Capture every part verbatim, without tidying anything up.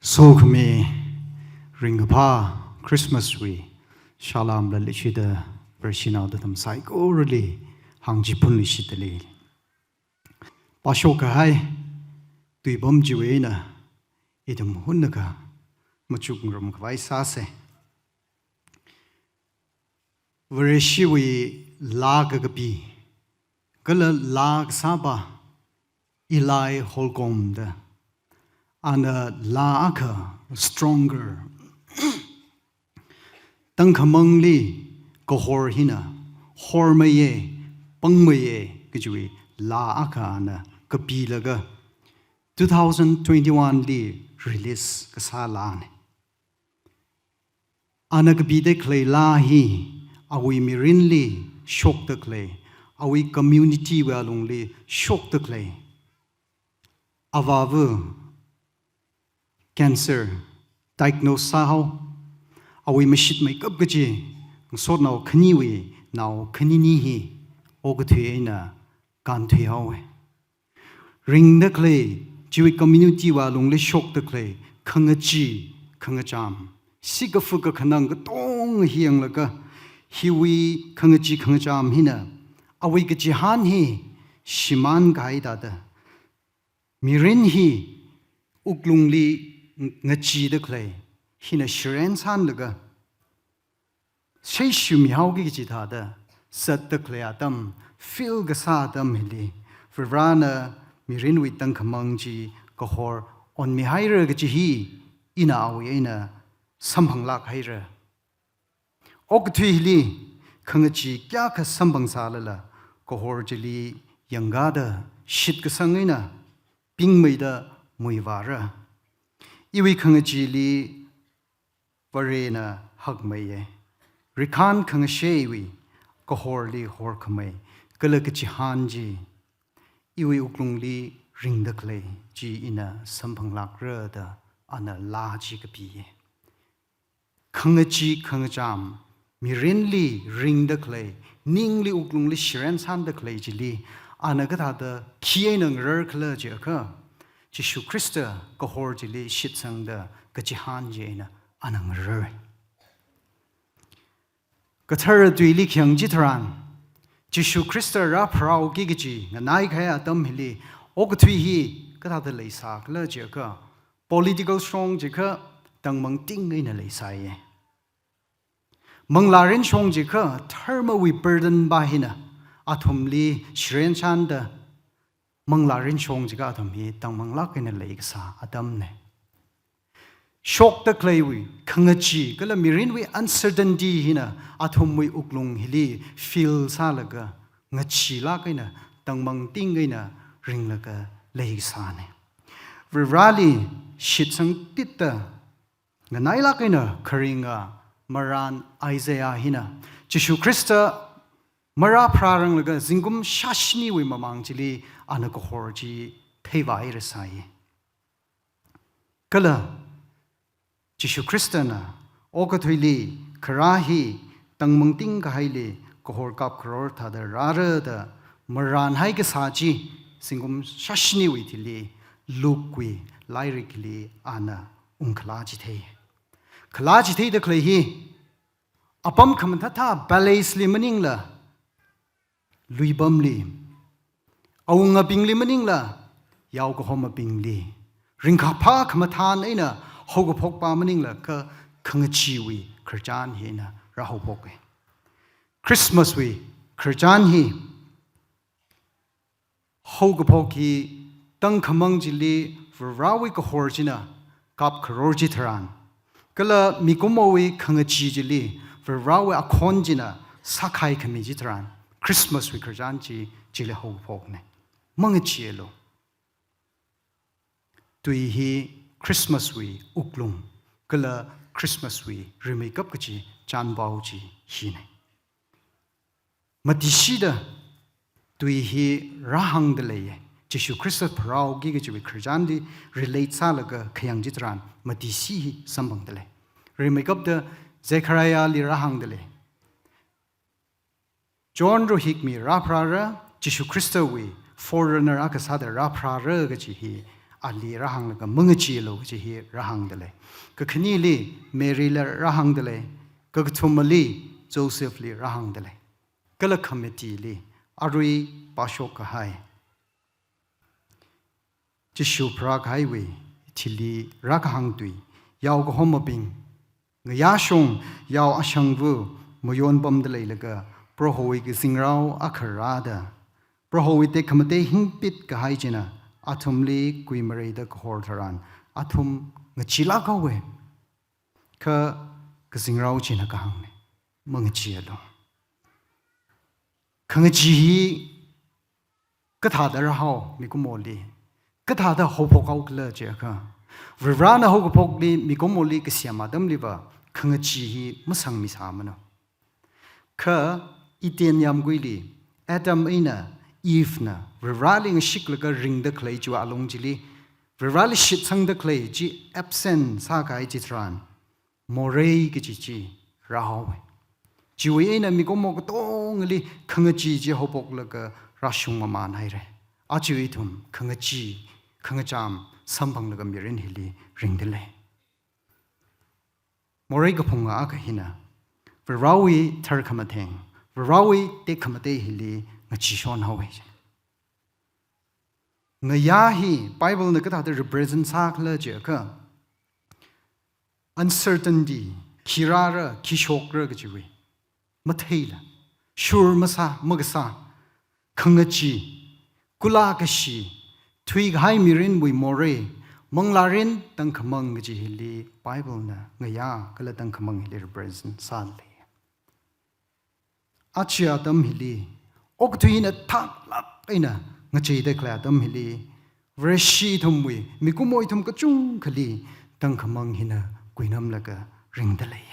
Sokhami ringkaphā Christmas wui salām la leishida Vareshinaoda nathum saikorali hāngchiphunluishitdalei. Pāshok kahai tuipam chiwui eina ithum hunnakha machukngarum khavai sāsa. Vareshiwui laa kakapi, kala laa kasāpa Eli Holcomb da, ana laa akha Stronger, tangkhamangli kahor hina hormeiya, pangmeiya kajiwui laa akha ana kapilaga two thousand twenty-one li release kasā laana. Ana kapida khalei laa hi awui mirinli shokda khalei, awui community wui alungli shokda khalei, avāva cancer diagnose sāhao, awui mashitmeikap kachi ngasotnao khaniwui nao khanini hi okathui eina kānthuihaowa. Ringda khalei, chiwui community wui alungli shokda khalei khangachee khangachām, sikafu kakhanang katonga hi yanglaga, hiwui khangachee khangachām hina awui kachihān hi shimān kahai thāda, mirin hi wuklungli ngacheeda khalei hina shiren sānlaga, seishimihaoki kaji thāda zatda khalei atam, feel kasā atam hili, Varivarana mirinwui tangkhamang chi kahor onmihaira kaji hi ina awui eina samphanglāk haira. Okathui hili khangachee kayākha samphang sālala, kahor chili yangkāda shitkasang eina pingmeida muivāra. Iwui khangacheeli Varena hakmeiya. Rikhān khangasheiwui kahorli horkhamei kala kachihān chi iwui wuklungli ringda khalei chi ina samphanglākra da ana laa chi kapiya. Khangachee khangachām, mirinli ringda khalei, ningli wuklungli shiren sānda khalei chili ana kathāda khi eina ngarar khala jiakha, Jishu Khrista kahor chili shitsangda kachihān chi eina ana ngarar. Kathara tuili khayang chitharan, Jishu Khrista rāpharāoki kaji nganai kahai atam hili, okathui hi kathāda leisā khala jiakha, political shong jiakha tangmangting eina leisāya. Manglārin shong jiakha dharmawui burden pa hina athumli shiren sānda, manglārin shong jiakha athum hi tangmanglāk eina leikasā atamna. Shokda khaleiwui khangachee kala mirinwui uncertainty hina athumwui wuklung hili fill sālaga ngacheelāk eina tangmangting eina ringlaga leikasāna. Varivarali shitsangtitda nganailāk eina kharinga marān Isaiah hina Jishu Khrista marāpharāranglaga zingkum shāshiniwui mamang chili ana kahor chi theivāhairasai. Kala Jishu Khristana okathuili kharā hi tangmangting kahaili kahor kapkharor thāda rāra da marānhai kasā chi zingkum shāshiniwui thili Luke wui lairikli ana ungkhalā chithei. Khalā chitheida khalei hi apam khamathāthā palace li maningla luipamli, awungabingli maningla yaokahomabingli, ringkaphā khamathān eina haokaphokpa maningla kha khangacheewui khararchan hi eina rāhaophoka. Christmas wui khararchan hi haokaphok hi tangkhamang chili Varivarawui kahor china kapkharor chitharan, kala mikumowui khangachee chili Varivarawui akhon china sākhaikhami chitharan, Christmas wui khararchan chi chili haokaphokna. Mangacheealu. Tui hi Christmas wui wuklung, kala Christmas wui rimeikap kachi chānpao chi hina. Matishida tui hi rāhāngda leiya. Jishu Khrista pharāoki kajiwui khararchanli relate sālaga khayang chitharan matishi hi samphangda lei. Rimeikapta Zechariahli rāhāngda lei. John Ruhikmi rāpharāra, Jishu Khristawui forerunner akha sāda rāpharāra kaji hi ali rāhānglaga mangacheealu kaji hi rāhāngdalei. Kakhanili Maryli rāhāngdalei. Kakathumali Josephli rāhāngdalei. Kala khamatiili arui pāshok kahai, Jishu pharākahaiwui thili rākahāng tui, yaokahomabing, ngayāshong yao ashangva mayonpamda leilaga, Prohowui kazingrao akha rāda, Prohowui tekhamatei hingpit kahai china athumli kuimareida kahor tharan, athum ngacheelāk haowa. Kha kazingrao china kahāngna, mangacheealu. Khangachee hi kathāda rāhao mikumoli, kathāda haophok haokhala jiakha, Varivarana haokaphokli mikumoli kasem atamliva khangachee hi masangmisāmana. Kha Eden yāmguili Adam eina Evena Varivarali ngashiklaga ringda khalei chiwui alung chili, Varivarali shitsangda khalei chi absent sākahai chitharan, morei kaji chi rāhaowa. Chiwui eina mikumo katongali khangachee chi haophoklaga rāshung mamānhaira. Aja ithum khangachee, khangacham samphanglaga mirin hili ringdalei. Morei kaphunga akha hina, Varivarawui tharkhamatheng, Varivarawui tekhamatei hili ngacheeshon haowa. Ngayā hi Biblena kathāda represent sākhala jiakha, uncertainty, khi rāra, khi shokra kajiwui matheila, sure masā, makasā, khangachee, kula kashi, thuikahai mirinwui morei, manglārin tangkhamang kaji hili Biblena ngayā kala tangkhamang hili represent sālei. Aja atam hili, okathui hina thaklāk eina ngacheida khalei atam hili, Vareshi ithumwui, mikumo ithum kachungkhali tangkhamang hina kuinamlaga ringdalei.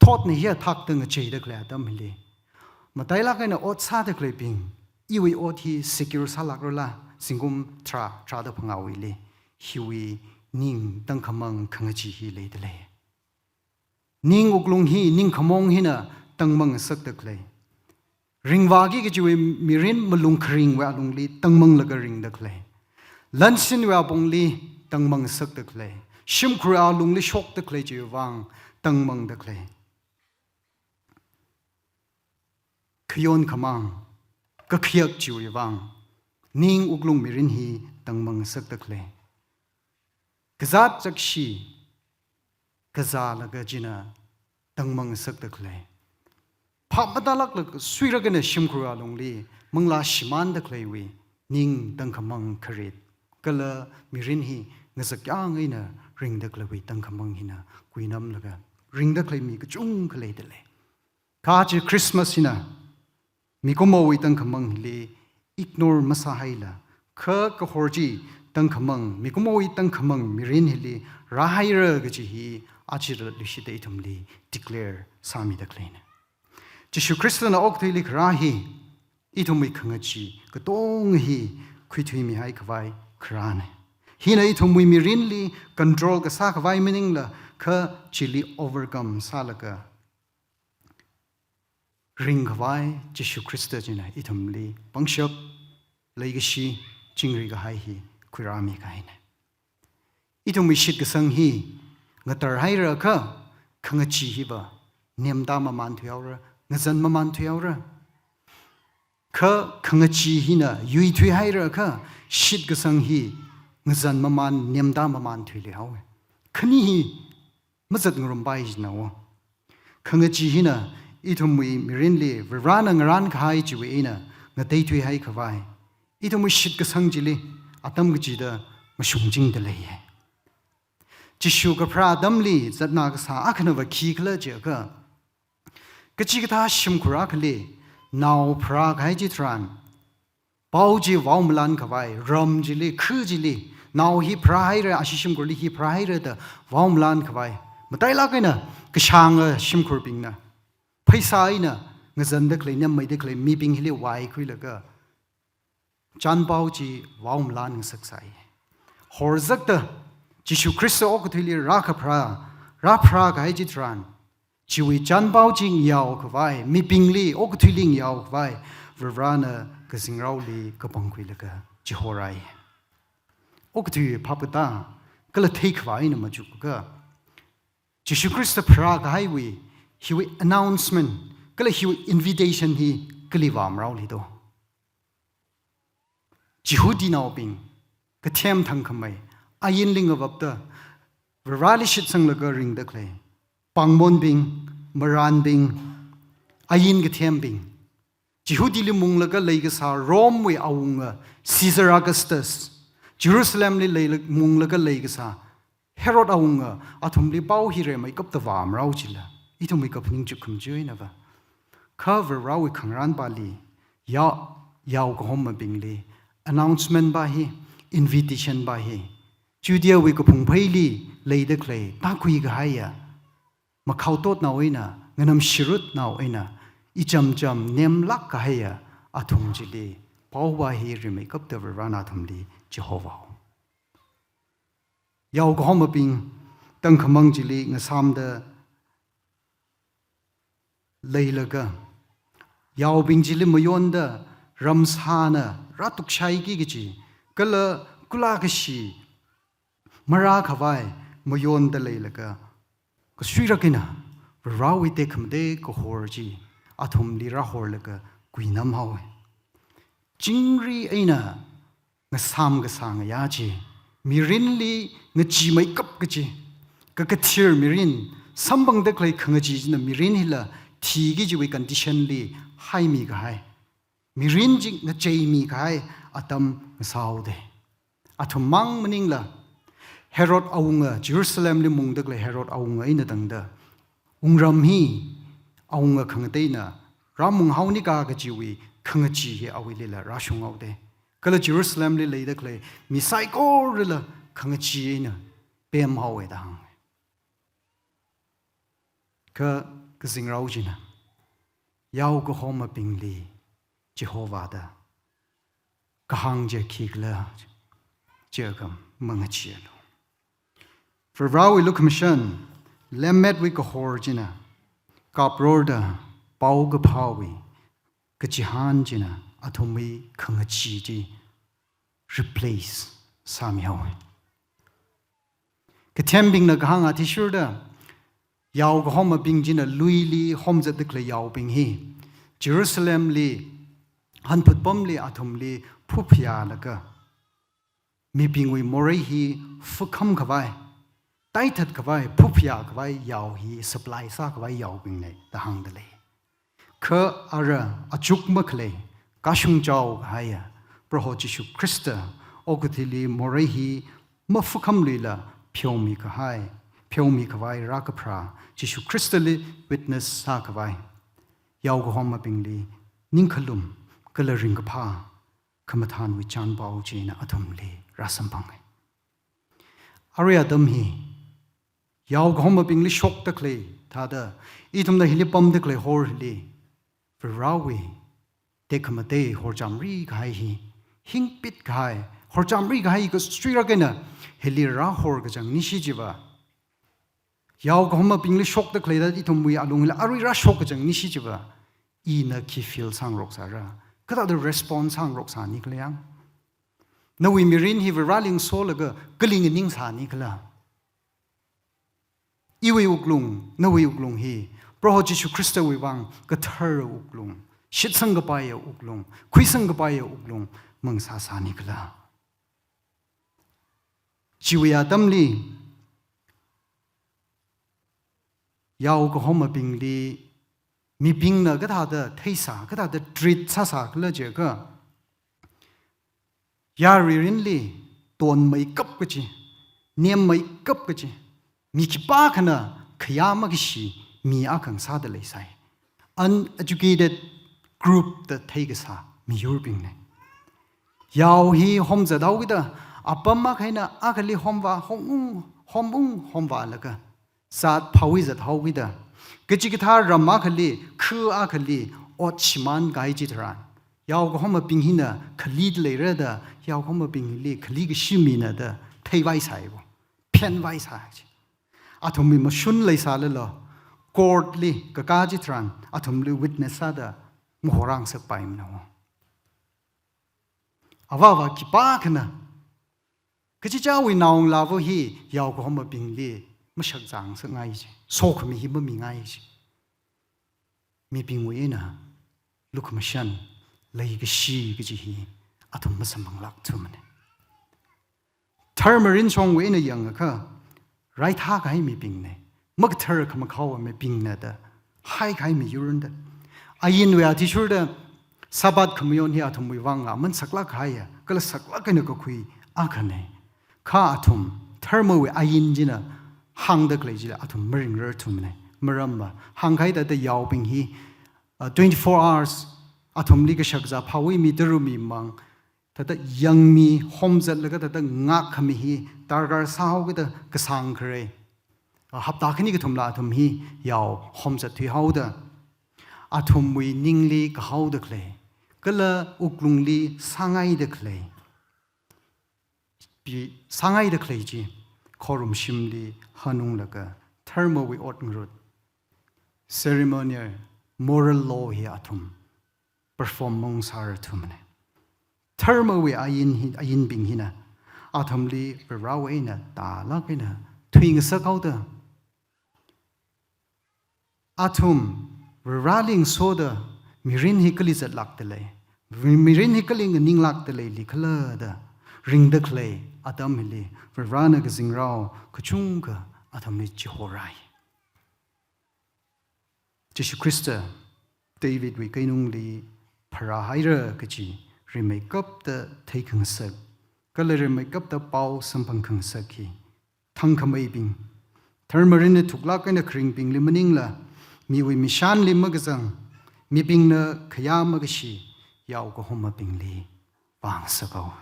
Thotna hiya thakda ngacheida khalei atam hili, matailāk eina ot sāda khaleibing, iwui ot hi secure sālākrala, zingkum tharā, tharāda phangāwuili, hiwui ning tangkhamang khangachee hi leidalei. Ning wuklung hi, ning khamong hina tangmang ngasakda khalei. Ringvāki kajiwui mirin malung kharingwui alungli tangmanglaga ringda khalei. Lansinwui apongli tangmang ngasakda khalei. Shimkhurwui alungli shokda khalei chiwui vang tangmangda khalei. Khayon khamāng, kakhayak chiwui vang, ning wuklung mirin hi tangmang ngasakda khalei. Kazāt zakshi, kazālaga china tangmang ngasakda khalei. Phap matālāklaga suirakha eina shimkhurwui alungli manglā shimānda khaleiwui ning tangkhamang kharit, kala mirin hi ngazakyang eina ringda khaleiwui tangkhamang hina kuinamlaga ringda khalei mi kachungkha leidalei. Kha aja Christmas hina mikumowui tangkhamang hili ignore masāhaila, kha kahor chi tangkhamang, mikumowui tangkhamang mirin hili rāhaira kaji hi aja luishitda ithumli declare sāmida khaleina. Jishu Khristana okathuili kharā hi, ithumwui khangachee katonga hi khuithuimihai khavai kharāna. Hina ithumwui mirinli control kasā khavai maningla, kha chili overcome sālaga ringkhavai Jishu Khrista china ithumli pangshap, leikashi, chingri kahai hi khuirāmi kahaina. Ithumwui shitkasang hi ngatar hairakha, khangachee hiva nemda mamān thuihaora, ngazan mamān thuihaora. Kha khangachee hina yuithui hairakha, shitkasang hi ngazan mamān, nemda mamān thuiluihaowa. Khani hi mazatngarumpai jinawo. Khangachee hina ithumwui mirinli Varivarana ngarān kahai chiwui eina ngateithuihai khavai, ithumwui shitkasang chili atam kachida mashungchingda leiya. Jishu kapharā atamli zatna kasā akhanava khikhala jiakha, kachikathā shimkhur akhali nao pharā kahai chitharan, pao chi vaomalan khavai, ram chili, khu chili, nao hi pharāhaira, ashi shimkhurli hi pharāhaira da vaomalan khavai, matailāk eina kashānga shimkhurbingna pheisā eina ngazanda khalei, nemmeida khalei mibing hili vaikhuilaga, chanpao chi vaomalan ngasaksai. Horzakta Jishu Khrista okathuili rākapharā, rāpharā kahai chitharan, chiwui chanpao chi ngayao khavai, mibingli, okathuili ngayao khavai, Varivarana kazingraoli kapangkhuilaga chihorai. Okathui phapkata, kala theikhavai eina machukka, Jishu Khrista pharākahaiwui, hiwui announcement, kala hiwui invitation hi kali vāmaraoli do. Jihudinaobing, kathem thangkhamei, ain lingavapta, Vareli shitsanglaga ringda khalei, pāngmonbing, marānbing, ain kathembing, Jihudili munglaga leikasā Romewui awunga Caesar Augustus, Jerusalemli leila-, munglaga leikasā Herod awunga, athumli pao hi rimeikapta vāmarao chila, ithumwui kaphaning chukkhamaja einava. Kha Varewui khangarānpali, yao, yaokahomabingli, announcement pa hi, invitation pa hi, Judeawui kaphungpheili leida khalei, tākhuikahaiya, makhaototnao eina, nganamshirutnao eina, ichamcham nemlāk kahaiya athum chili, pao pa hi rimeikapta Varena athumli chihova. Yaokahomabing tangkhamang chili ngasāmda leilaga, yaobing chili mayonda ramsāna rātukshaiki kaji, kala kula kashi marākhavai mayonda leilaga, kasuirak eina Varewui tekhamatei kahor chi athumli rāhorlaga kuinamhaowa. Chingri eina ngasām kasā ngayā chi, mirinli ngacheemeikap kaji, kakathir mirin, samphangda khalei khangachee china mirin hila thiki kajiwui condition li haimi kahai, mirin chi ngacheimi kahai atam ngasāhaoda. Athum mang maningla, Herod awunga, Jerusalemli mungda khalei Herod awunga eina tangda, wungram hi awunga khangateina rāmunghaonika kajiwui khangachee hi awuilila rāshunghaoda. Kala Jerusalemli leida khalei mi saikorala khangachee eina pemhaowa da hānga. Kha kazingrao china, yaokahomabingli chihovada, kahāng chi khikhala chiakha mangacheealu. Varewui lukhamashan, lemmetwui kahor china, kaprorda paokaphāwui kachihān china athumwui khangachee chi replace sāmihaowa. Kathembingna kahāng athishurda, yaokahomabing china luili homzatda khalei yaobing hi, Jerusalemli, hanphut pamli athumli phuphayālaga, mibingwui morei hi fukham khavai, taithat khavai, phuphayā khavai yao hi supply sākhavai yaobingna da hāngda lei. Kha ara achuk makhalei, kashung chaokahaiya Proho Jishu Khrista, okathuili morei hi mafukhamluila pheomi kahai, pheomi khavai rākapharā, Jishu Khristali witness sākhavai, yaokahomabingli ningkhalum kala ringkaphā, khamathānwui chānpao china athumli rāsamphanga. Arui atam hi, yaokahomabingli shokda khalei thāda, ithumna hili pamda khalei hor hili, Varewui tekhamatei horchamri kahai hi, hingpit kahai, horchamri kahai kasuirak eina hili rāhor kachang nishi chiva, yaokahomabingli shokda khaleida ithumwui alungli arui rāshok kachang nishi chiva, ina khi feel sāngarok sāra, kathāda respond sāngarok sāni khala yang? Nawui mirin hi Vareli ngasolaga kali nganing sāni khala? Iwui wuklung, nawui wuklung hi Proho Jishu Khristawui vang kathara wuklung, shitsangkapaiya wuklung, khuisangkapaiya wuklung mangasā sāni khala? Chiwui atamli, yaokahomabingli mibingna kathāda theisā, kathāda treat sāsā khala jiakha, yarui mirinli tonmeikap kaji, nemmeikap kaji, mi khipākhana khayā makashi mi akha ngasāda leisai. Uneducated group da theikasā miyurbingna. Yao hi homzathaokida, apam akha eina akhali homvā, hom ung, hom ung, homvālaga, zat phāwui zathaokida, kachikathā ram akhali, khu akhali ot shimānkahai chitharan, yaokahomabing hina khalida leira da, yaokahomabingli khali kashi mina da theivaisai vo, phenvaisai chi. Athumwui mashun leisālala, court li kakā chitharan athumli witness sāda mahorāngasakpaimana vo. Avāva khipākhana, kachichāwui naongalāva hi yaokahomabingli mashakzāngasakngai chi, sokhami hi mamingai chi. Mibingwui eina lukhamashan, leikashi kaji hi athum masamphanglākthumana. Dharma rinshongwui eina yangakha, raithākahai mibingna, makathar khamakhaowa mibingna da haikahai miyurna da. Ainwui athishurda Sabbath khamayon hi athumwui vang aman saklāk kahaiya, kala saklāk eina kakhui akhana. Kha athum dharmawui ain china hāngda khalei chila athum maringrarthumana. Maramva, hāngkahai thāda yaobing hi, uh, twenty-four hours athumli kashakzā phāwui mi tara mi mang, thāda yangmi homzatlaga thāda ngākkhami hi darkar sāhaokida kasāng khare. Ah, hapta khani kathumla athum hi yao homzat thuihaoda, athumwui ningli kahaoda khalei, kala wuklungli sāngaida khalei, pi-, sāngaida khalei chi khorumshimli hanunglaga dharmawui ot ngarut, ceremonial, moral law hi athum perform maungsārarthumana. Dharmawui ain hi, ainbing hina athumli Varewui eina tālāk eina thuingasakhaoda, athum Vareli ngasoda mirin hi kali zatlākda lei, mirin hi kali nganinglākda leili khala da ringda khalei atam hili Varena kazingrao kachungkha athumli chihorai. Jishu Khrista Davidwui keinungli pharāhaira kaji rimeikapta theikhangasak, kala rimeikapta pao samphangkhangasak hi thangkhameibing, dharma rinna thuklāk eina kharingbingli maningla, miwui mishanli makazang, mibingna khayā makashi yaokahomabingli vāngasakhaowa.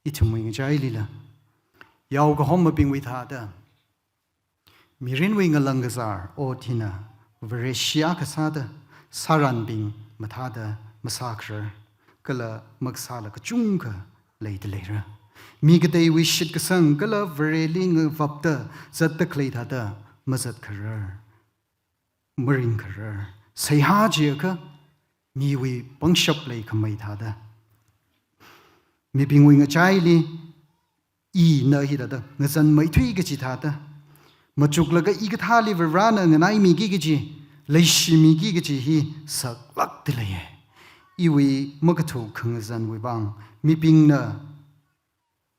Ithumwui ngachailila yaokahomabingwui thāda mirinwui ngalāng kazār ot hina Vareshi akha sāda sāranbing mathāda masākharar, kala makasāla kachungkha leida leira. Mi kateiwui shitkasang kala Vareli ngavapda zatda khalei thāda mazatkharar, maringkharar, seihā jiakha miwui pangshap leikhamei thāda. Mibingwui ngachaili ina hithāda ngazanmeithui kaji thāda, machuklaga hikathāli Varena nganaimiki kaji, leishimiki kaji hi saklākda leiya. Iwui makathuk khangazanwui vang mibingna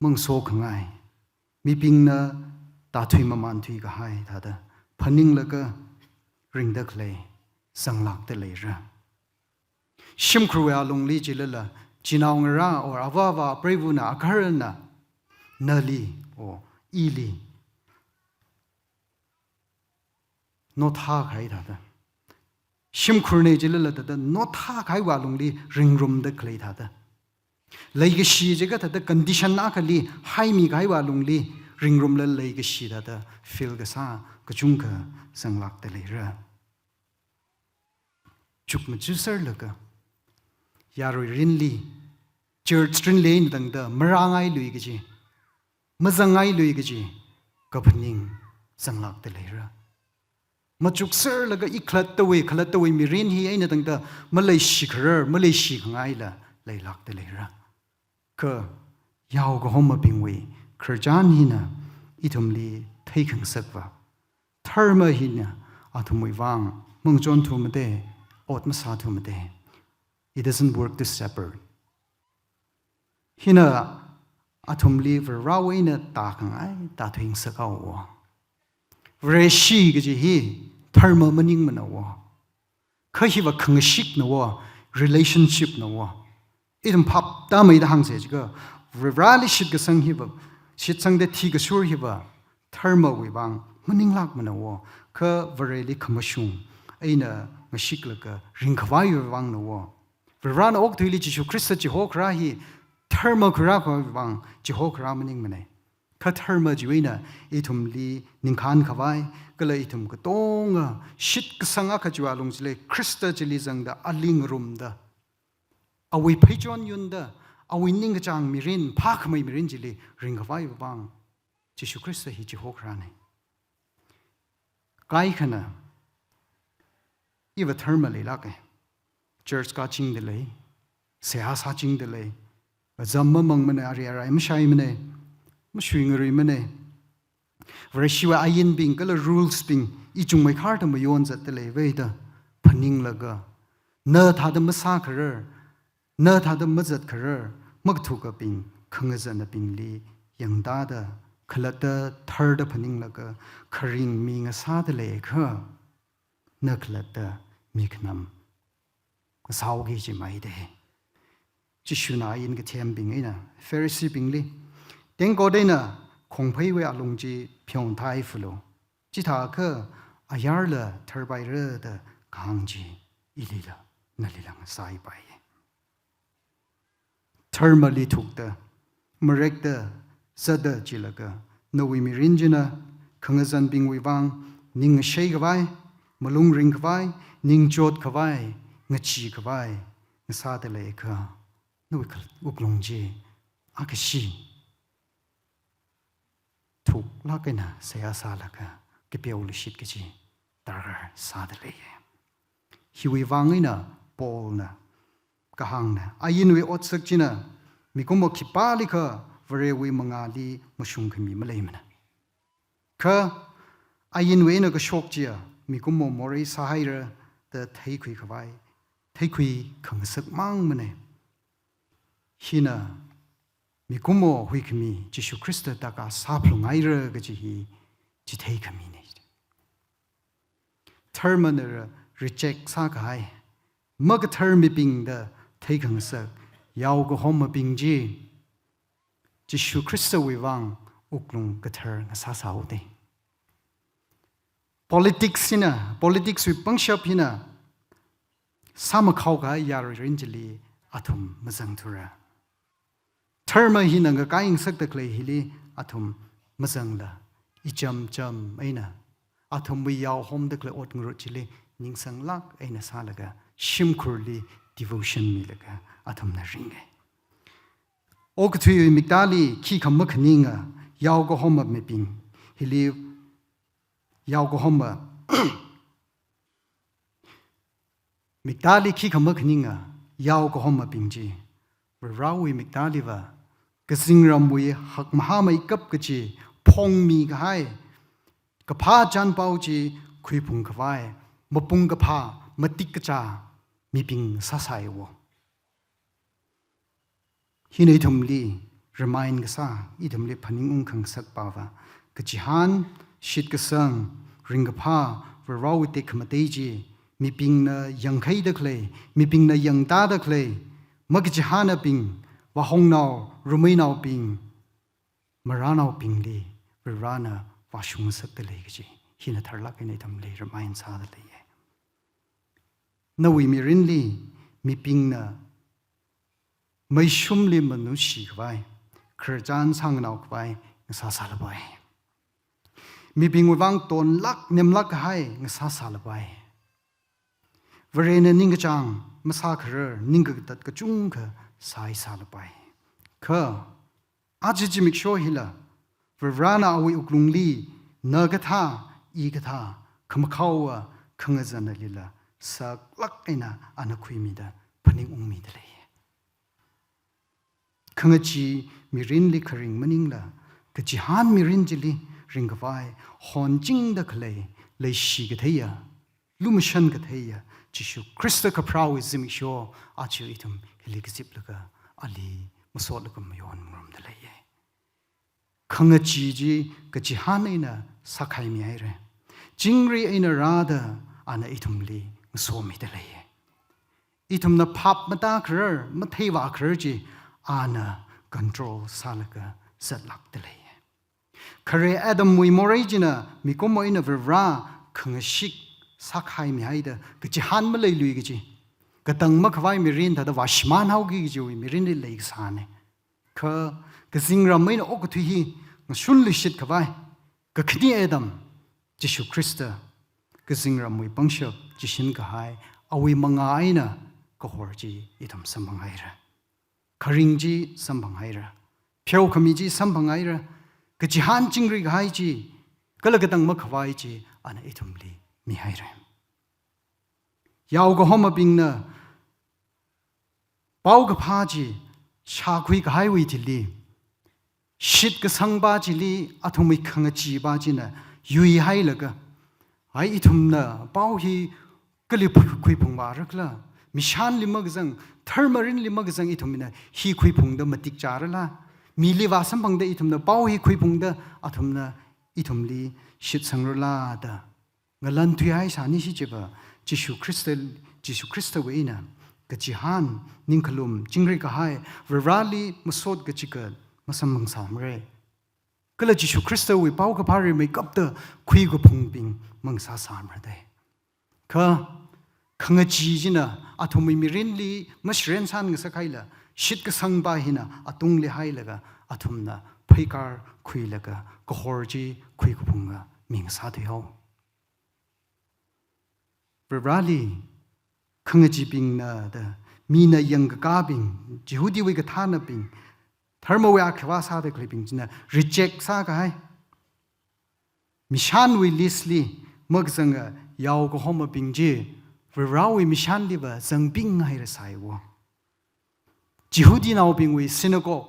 mangasokhangai, mibingna tāthui mamānthui kahai thāda phaninglaga ringda khalei zanglākda leira. Shimkhurwui alungli chilala, chinaongarā or avāva apreivana agaharana nali or ili nothākahai thāda, shimkhurna chilala thāda nothākahaiwui alungli ringrumda khalei thāda, leikashi jiakha thāda condition akhali haimikahaiwui alungli ringrumla leikashi thāda feel kasā kachungkha zanglākda leira. Chukmaja serlaga yarui rinli, church rinli eina tangda marāngailui kaji, mazangngailui kaji kaphaning zanglākda leira. Machukserlaga i khalattawui, khalattawui mirin hi eina tangda maleishikharar, maleishikhangaila leilākda leira. Kha yaokahomabingwui khararchan hina ithumli theikhangasakva, dharma hina athumwui vang mangachonthumada, ot masāthumada. It doesn't work to separate. Hina athumli Varewui eina tākhangai tāthuingasakhaowa. Vareshi kaji hi dharma maningmanawa. Kha hiva khangashiknawa, relationship nawa. Ithum phaptāmeida hāngsa jiakha, Vareli shitkasang hiva, shitsangda thikashur hiva dharmawui vang maninglākmanawa. Kha Vareli khamashung eina ngashiklaga ringkhavaiwui vangnawa. Varena okathuili Jishu Khrista chihokharā hi dharma khuirākhavai vang chihokharā maningmana. Kha dharma chiwui eina ithumli ningkhānkhavai, kala ithum katonga shitkasang akha chiwui alung chili Khrista chili zangda ali ngarumda, awui pheichon yunda, awui ningkachāng mirin, phākhamei mirin chili ringkhavaiwui vang Jishu Khrista hi chihokharāna. Kaikhana, iva dharma leilāka. Church kachingda lei, seihā sāchingda lei. Azam mamangmana, ari arai mashaimana, mashuingaruimana. Vareshiwui ainbing kala rules bing ichung maikhar da mayon zatda leivaida phaninglaga, na thāda masākharar, na thāda mazatkharar, makathukabing, khangazanabingli yangtāda, khalatta tharda phaninglaga, kharing mi ngasāda leiakha, na khalatta mikhanam ngasāhaoki kaji maida. Jishuna ain kathembing eina Pharisee bingli, tengkot eina khongpheiwui alung chi pheonthaifulu. Chithākha ayarla tharpaira da kahāng chi ilila, nalila ngasāpai. Dharmali thukda, marekda, zatda jilaga, nawui mirin china khangazanbingwui vang ning ngashei khavai, malung ring khavai, ningchot khavai, ngachee khavai ngasāda leiakha, nawui khal-, wuklung chi akashi thuklāk eina seihā sālaga kapeo luishit kaji darkar sāda lei. Hiwui vang eina Paulna kahāngna, ainwui otsak china mikumo khipālikha Varewui mangāli mashungkhami maleimana. Kha ainwui eina kashok chiya mikumo morei sāhaira da theikhui khavai, theikhui khangasak mangmana. Hina mikumo huikhami Jishu Khrista taka sāphalunghaira kaji hi chithei khamina. Dharmana reject sākahai, makathar mibing da theikhangasak yaokahomabing chi, Jishu Khristawui vang wuklung kathar ngasāsāhaoda. Politics hina, politics wui pangshap hina sāmakhao kahai yarui rin chili athum mazangthura. Dharma hina ngakaingasakda khalei hili athum mazangla, ichamcham eina athumwui yaohomda khalei ot ngarut chili ningsanglāk eina sālaga, shimkhurli devotion milaga athumna ringa. Okathuiwui miktāli khikha makhaninga yaokahoma mibing, hili yaokahoma miktāli khikha makhaninga yaokahomabing chi, Varewui miktāliva kazingramwui hakmahāmeikap kaji phongmi kahai, kaphā chānpao chi khuiphung khavai, mapung kaphā, matik kachā mibing sāsai wo. Hina ithumli remind kasā, ithumli phaningung khangasak pava, kachihān, shitkasang, ringkaphā, Varewui tekhamatei chi mibingna yangkhaida khalei, mibingna yangtāda khalei, makachihānabing, vāhongnao, rumeinaobing, marānaobingli Varena vāshungngasakda lei kaji hina tharlāk eina ithumli remind sāda leiya. Nawui mirinli mibingna meishumli manushi khavai, khararchan sānganao khavai ngasāsālapai. Mibingwui vang tonlāk nemlāk kahai ngasāsālapai. Varena ningkachāng masākharar, ningkakatat kachungkha sāhaisālapai. Kha aja zimiksho hila, Varena awui wuklungli na kathā, i kathā, khamakhaowa khangazanalila saklāk eina ana khuimida phaningungmida lei. Khangachee mirinli kharing maningla, kachihān mirin chili ringkhavai, honchingda khalei, leishi katheiya, lumashan katheiya Jishu Khrista kapharāwui zimiksho aja ithum hili kaziplaga ali masotlaga mayonngarumda leiya. Khangachee chi kachihān eina sākhaimihaira. Chingri eina rāda ana ithumli ngasomida leiya. Ithumna phap matākharar, matheivākharar chi ana control sālaga zatlākda leiya. Khare Adamwui morei china mikumo eina Vare khangashik sākhaimihaida kachihān maleilui kaji, katang makhavai mirin thāda vāshimānhaoki kajiwui mirinli leikasāna. Kha kazingram eina okathui hi ngashunluishit khavai kakhane Adam, Jishu Khrista, kazingramwui pangshap chishin kahai, awui mangā eina kahor chi ithum samphanghaira. Kharing chi samphanghaira. Pheokhami chi samphanghaira. Kachihān chingri kahai chi, kala katang makhavai chi ana ithumli mihaira. Yaokahomabingna paokaphā chi shākhui kahaiwui thili, shitkasangpa chili athumwui khangacheepa china yuihailaga, hai ithumna pao hi kali khuiphungvāra khala, mishanli makazang, tharmarinli makazang ithumna hi khuiphungda matik chārala, mili vāsamphangda ithumna pao hi khuiphungda athumna ithumli shitsangrala da ngalan thuihaisāni. Shi chiva Jishu Khrista, Jishu Khristawui eina kachihān, ningkhalum, chingri kahai, Vareli masot kachigat masamphangsāmara. Kala Jishu Khristawui paokaphā rimeikapta khuikaphungbing mangasāsāmara dei. Kha khangachee china athumwui mirinli mashiren sāngasak haila, shitkasangpa hina atungli hailaga athumna pheikar khuilaga kahor chi khuikaphunga mingasā thuihao. Vareli khangacheebingna da, mina yangkakābing, Jihudiwui kathānabing, dharmawui akhava sāda khaleibing china reject sākahai, mishanwui list li makazanga yao kahomabing chi Varewui mishanliva zangbinghairasai wo. Jihudinaobingwui synagogue,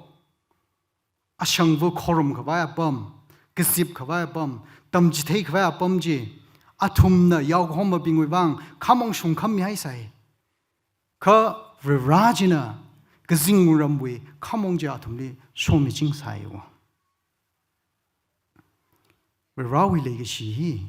ashangva khorumkhavai apam, kazipkhavai apam, tamchitheikhavai apam chi athumna yao kahomabingwui vang khamong shungkhammihaisai. Kha Vare china kazingramwui khamong chi athumli shomichingsai wo. Varewui leikashi hi,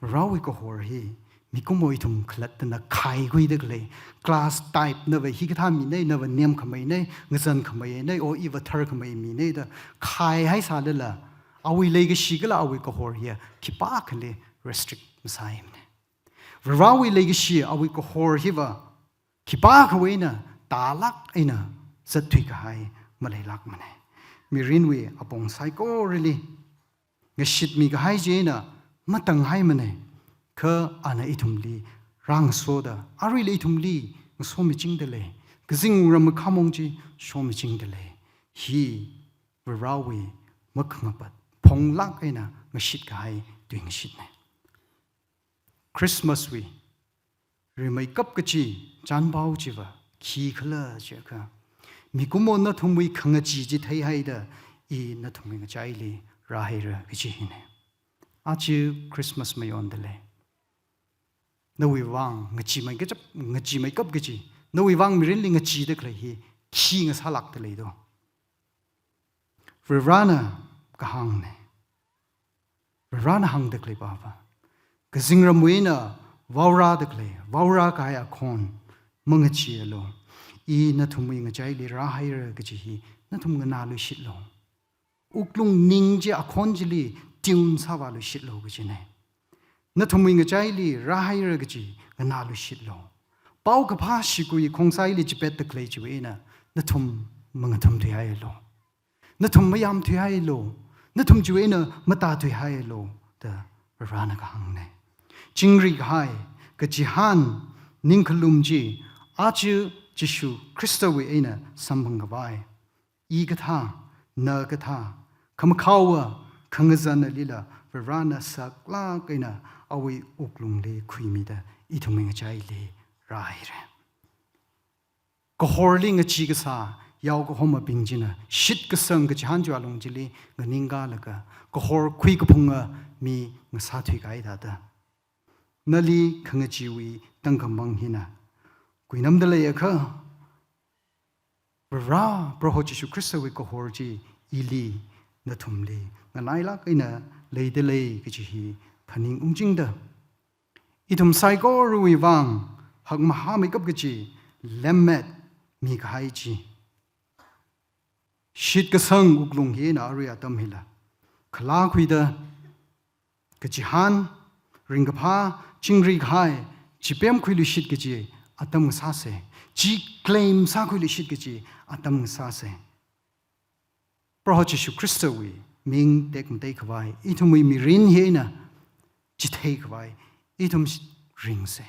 Varewui kahor hi, mikumo ithum khalattana khaikhuida khalei, class type nava hikathā minei, nava nemkhameinei, ngazankhameinei, o iva tharkhamei minei da khaihaisālala, awui leikashi kala awui kahor hi khipākhali restrict masāmana. Varewui leikashi awui kahor hiva khipākhawui eina tālāk eina zatthui kahai maleilākmana. Mirinwui apong saikorali ngashitmi kahai chieina matanghaimana. Kha ana ithumli rāngasoda, aruila ithumli ngasomichingda lei. Kazingram khamong chi shomichingda lei. Hi Varewui makhangapat phonglāk eina ngashit kahai tuingashitna. Christmas wui rimeikap kachi chānpao chiva khikhala chiakha, mikumo nathumwui khangachee chi theihaida i nathumwui ngachaili rāhaira kachi hina. Aja Christmas mayonda lei. Nawui vang ngacheemei kachap, ngacheemeikap kachi, nawui vang mirinli ngacheeda khalei hi khi ngasālākda lei do. Varena kahāngna. Varena hāngda khaleipa va, kazingramwui eina vaorāda khalei, vaorā kahai akhon mangacheealu. I nathumwui ngachaili rāhaira kachi hi nathum nganāluishitlu. Wuklung ning chi akhon chili tune sāvāluishitlu kachina. Nathumwui ngachaili rāhaira kachi nganāluishitlu. Paokaphā shikui khongsaili chipetda khalei chiwui eina nathum mangathumthuihaialu. Nathum mayamthuihaialu. Nathum chiwui eina matāthuihaialu da Varena kahāngna. Chingri kahai, kachihān, ningkhalum chi aja Jishu Khristawui eina samphangkhavai, i kathā, na kathā, khamakhaowa, khangazanalila Varena saklāk eina awui wuklungli khuimida ithumwui ngachaili rāhaira. Kahorli ngachee kasā yao kahomabing china shitkasang kachihān chiwui alung chili nganingkalaga kahor khuikaphunga mi ngasāthuikahai thāda, nali khangacheewui tangkhamang hina kuinamda leiakha, Vare Proho Jishu Khristawui kahor chi ili nathumli nganailāk eina leida lei kachi hi phaning ungchingda, ithum saikorawui vang hakmahāmeikap kachi lemmet mikahai chi, shitkasang wuklung hina arui atam hila khalakhuida, kachihān, ringkaphā, chingri kahai chi pemkhuiluishit kachi atam ngasāsa. Chi claim sākhuiluishit kachi atam ngasāsa. Proho Jishu Khristawui ming tekmateikhavai ithumwui mirin hina chitheikhavai ithum ringsa.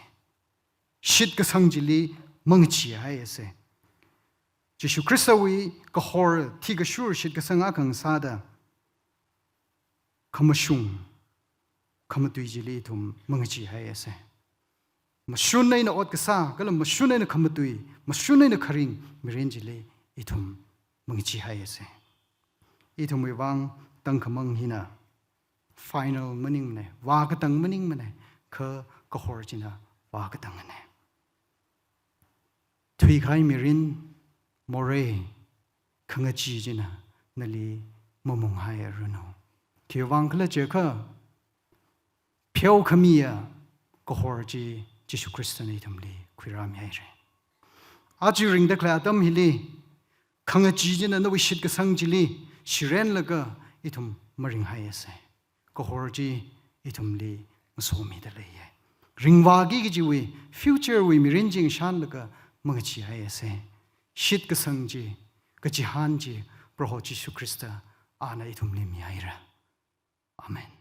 Shitkasang chili mangacheehaiasa. Jishu Khristawui kahor thikashur shitkasang akha ngasāda, khamashung, khamatui chili ithum mangacheehaiasa. mashun eina ot kasā, kala mashun eina khamatui, mashun eina kharing mirin chili ithum mangacheehaiasa. Ithumwui vang tangkhamang hina final maningmana, vākatang maningmana, kha kahor china vākatangana. Thuikahai mirin, morei, khangachee china nali mamunghairanu. Khiwui vang khala jiakha, pheokhamiya kahor chi Jishu Khristana ithumli khuirāmihaira. Aja ringda khalei atam hili, khangachee china nawui shitkasang chili shirenlaga ithum maringhaiasa. Kahor chi ithumli ngasomida leiya. Ringvāki kajiwui future wui mirin chi ngashanlaga mangacheehaiasa. Shitkasang chi, kachihān chi, Proho Jishu Khrista ana ithumli mihaira. Amen.